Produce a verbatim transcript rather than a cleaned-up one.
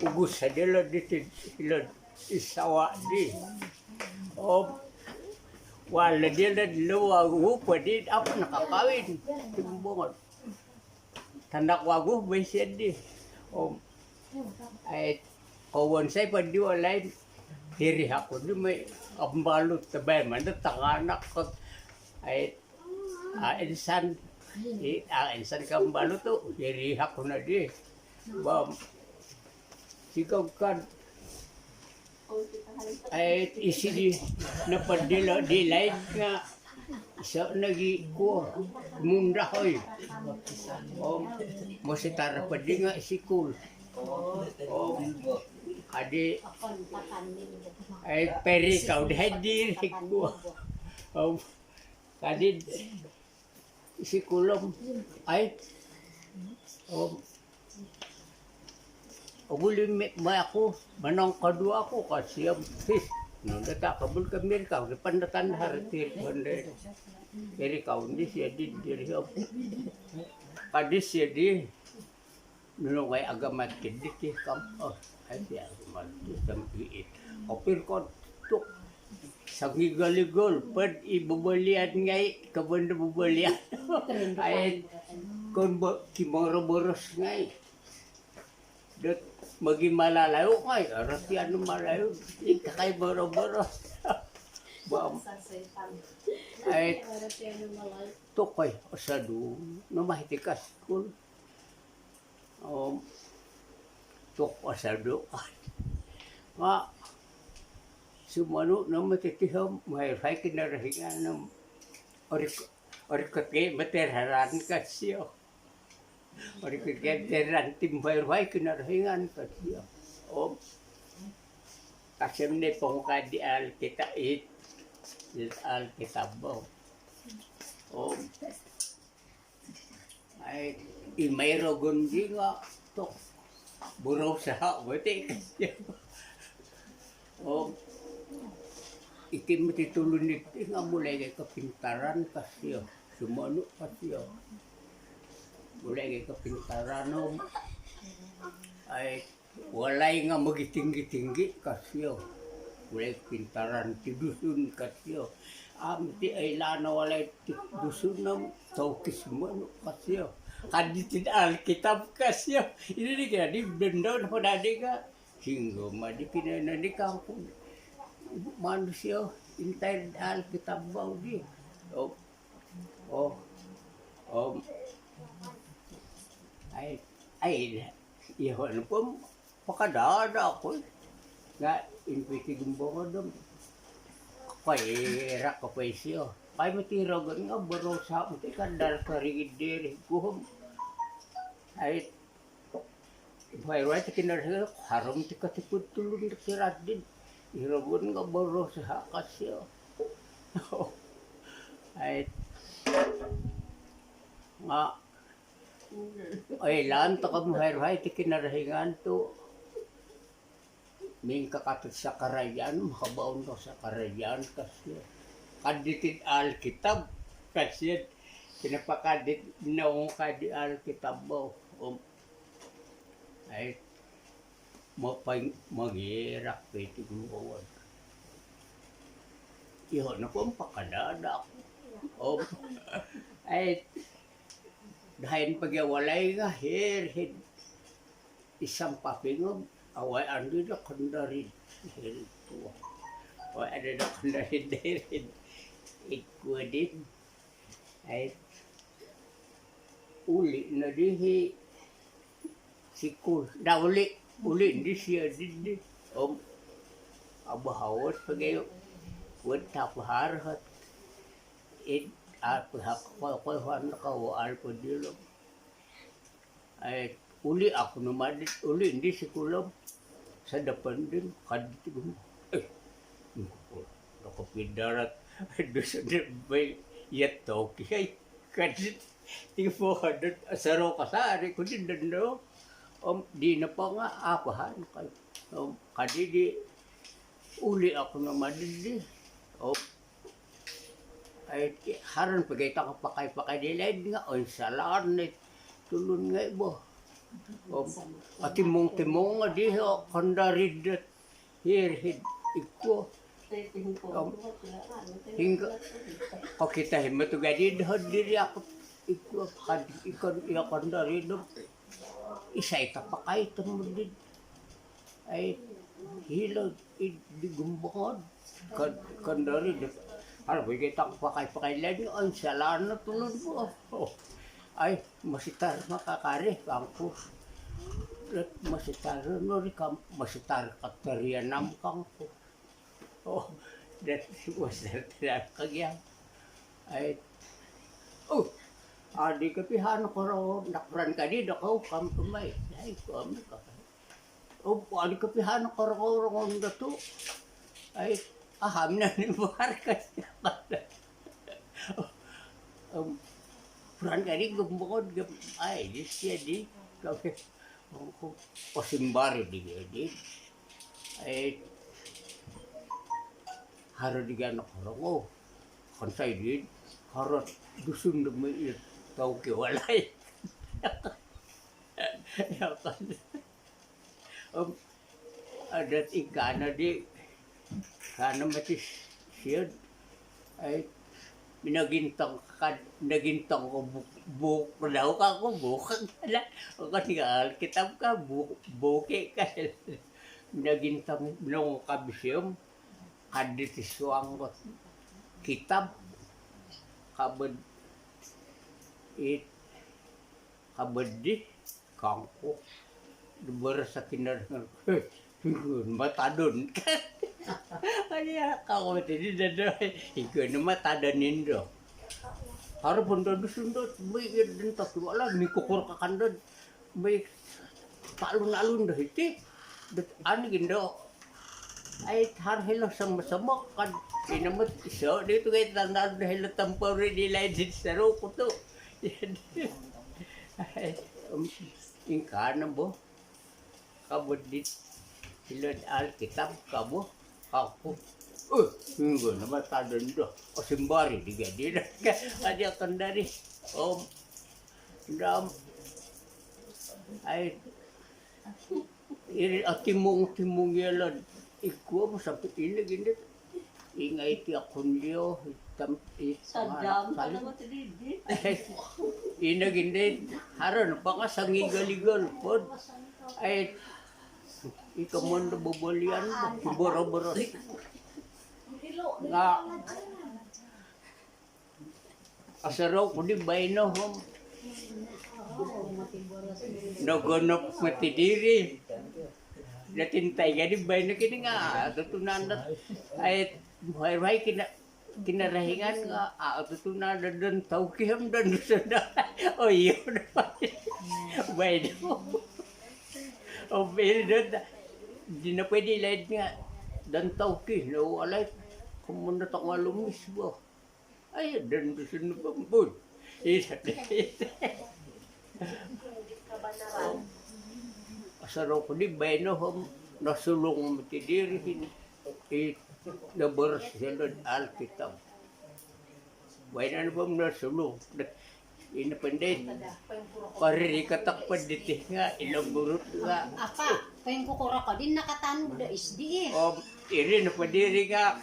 Ugus saja lo di ti-, lo di sawa di. Om, wala dia lo di lo wagu po di, apa nakakawin. Timbongon. Tanak wagu, bai sia di. Om, ai, kowonsai po di walai. Hiri aku di mai ambalut tabai mana tanganak ko. Ai, a, insan. I, a, insan ka ambalut tu. Hiri aku na di. Bam. Sigog kan. Ai, isi di, napa di lo, di laid nga. Iso nogi kuo, mundah, oi. Om, mositi tarapa di nga isikul. Om, adi, ai, peri kau di hadir, kuo. Om, adi, isikul om, ai. Om, obuli mai aku, manang kadua aku, ka sia, sis. Nunda ta kabul ka miri kau, di pandatan hari tir, pandai. Miri kau ni sia di, diri om. Kadi sia di, nulung ai agama kidi ki kam, oh, ai sia agama tu sampi. Opir kon, tuk. Sangigal-igal, pad i bobolian ngai, kabanda bobolian. Ai, kon bo-, kimoro boros ngai. Dot magi malalayo kai, arati anu malayo, ikakai boro-boro. Bam. Ai, tokoi, osadu, no mai tikas kul. Om, tok osadu. Nga, sumonu no mai titihom, mai fai Kinorohingan no. Ori, ori kote, meter haran kasio. Ori kikiteran tim bair wai Kinorohingan ka sia. Om. Kasem ne pongka di Alkitab it. Di Alkitab bo. Om. Ai, imai rogon di nga tok. Berusaha bete ka sia. Om. Iti mati tulun iti nga mulai gai kapintaran ka sia. Sumonu ka sia. Mulai gai kapintaran om. Ai, walai nga magitinggi-tinggi ka sia. Mulai kapintaran ti Dusun ka sia. Am ti ai lana walai ti Dusun om. Taukis sumonu ka sia. Kadi ti Alkitab ka sia. Ini ni kira di bendon pada dega. Hinggo madi kinoiyonon di kampung. Manusia intai Alkitab bau di. Oh, oh, om. Ai, ai, iyoho nopo pakadada ko. Nga impiti gumbongo dom. Koirak ko po isio. Pai mati rogon nga berusaha mati kadar karigid diri guhom. Ai, Ibai ruai ti Kinorohingan, harum ti katipud tulun ti kiradin. Irogon nga boros ha ka sia. Ai. Nga. Ai, laan toko muhai-ruhai ti Kinorohingan tu. Mingkakat id sakarajaan, makabaon do sakarajaan ka sia. Kadi ti Alkitab ka sia. Kinapakadi nongkadi Alkitab bo. Om. Ai, mapaing, magirak po iti gumbawon. Iyoho nopo pakadada. Om. Ai, dahain pagi walai nga hir, hir. Isam papingom, awai andi do kondorid. Hir tuo. Awai andi do kondorid, hir. Ikuadin. Ai, uli no dihi sikul. Da uli, uli di sia di, di. Om, abahawot pagi wad tapaharhat. Id, apihak ko, ko, han ka, wa, alpa dilom. Ai, uli aku no madi, uli di sikul om. Sadapan din, kadi ti gum. Eh, nakapidarat. Dusun di bai, iya toki, ai. Kadi ti po hadot, asaro kasari, kudi dando. Om, di napa nga, apahan, kadi. Om, kadi di, uli aku no madi di. Om, Ai, ti, haran pagi tangkapakai-pakai di laid nga, oi, salaan ni tulun ngai bo. Om atimung-timung di o kandari dot hiri hid iko. Om hinggo kokito himo tu gadi doho diri aku iko kad iko iyo kandari do isai tapakai temudid. Ai hilo di gumbongod. Kandari do. Haro bagi tang pakai-pakai lagi on salano tulun po. Ai masitar makakari kangku. Masitar no ri kam masitar katarian nam kangku. Oh, dat masitar tidak kagiang. Ai oh, adi kapihan koro nakran kadi do kau kam tumai. Ai kami kakai. Om adi kapihan korong-korong om datu. Ai aham na ni buhar ka. Om puran kadi gembod gem ai di sia di kami. Osimbari di di ai haro di gana korong o. Kansai di haro Dusun do mai tau ke walai. Ya kan. Om adat ingkaa no di kaanu mati siod ai minagintong kad minagintong ko buk buk dau ka ko buk kada ko tinggal kitab ka buk buki ka minagintong nong kabisiom kad di tisuang ko kitab kabed it kabed di kangku. Dubaras sa kinar dengan matadon. Kaya kau tadi dada ikan matadon indo. Harap pun dadu sundot bai iya dan tak wala mi kukur kakandod bai talun-alun dah iti. Dot ani gindo. Ai har hilo sama-sama kad inamat iso di tu kai tanda hilo temporary di lain di seru kutu. Ingkaa no bo kabudit hilo Alkitab kabo aku. Uh, minggu nama tadon do. Oh, sembari digadi do. Aja kendari. Om dam ai iri atimung-timung yalon. Ikuo mo sampai ini gini. Ingai ti akun dio hitam i sadam pada mati didi. Ina ginde haran panga sangi galigol pod ai ika mondo bobolian boro-boro nga asarau kudi baino hom nogonop mati diri. Datintai gadi baino kini nga tutunan dat ai muhai-ruhai kina kinarahingan nga au tutunan dat dan tau kiham dan sada. Oh iyo. Baino. Oh baino dat dina pwede laid nga dan tau kih no alai. Kamun datang alumis bo. Ai dan dusun bambun. Isa. Asarau kudi baino hom nasulung mati diri hin i nabaras salod Alkitab. Baino hom nasulung ina pendai pariri katak pediti nga ilang gurut nga apa pain kukura kodi nakatanu da S D E. Om iri na pediri nga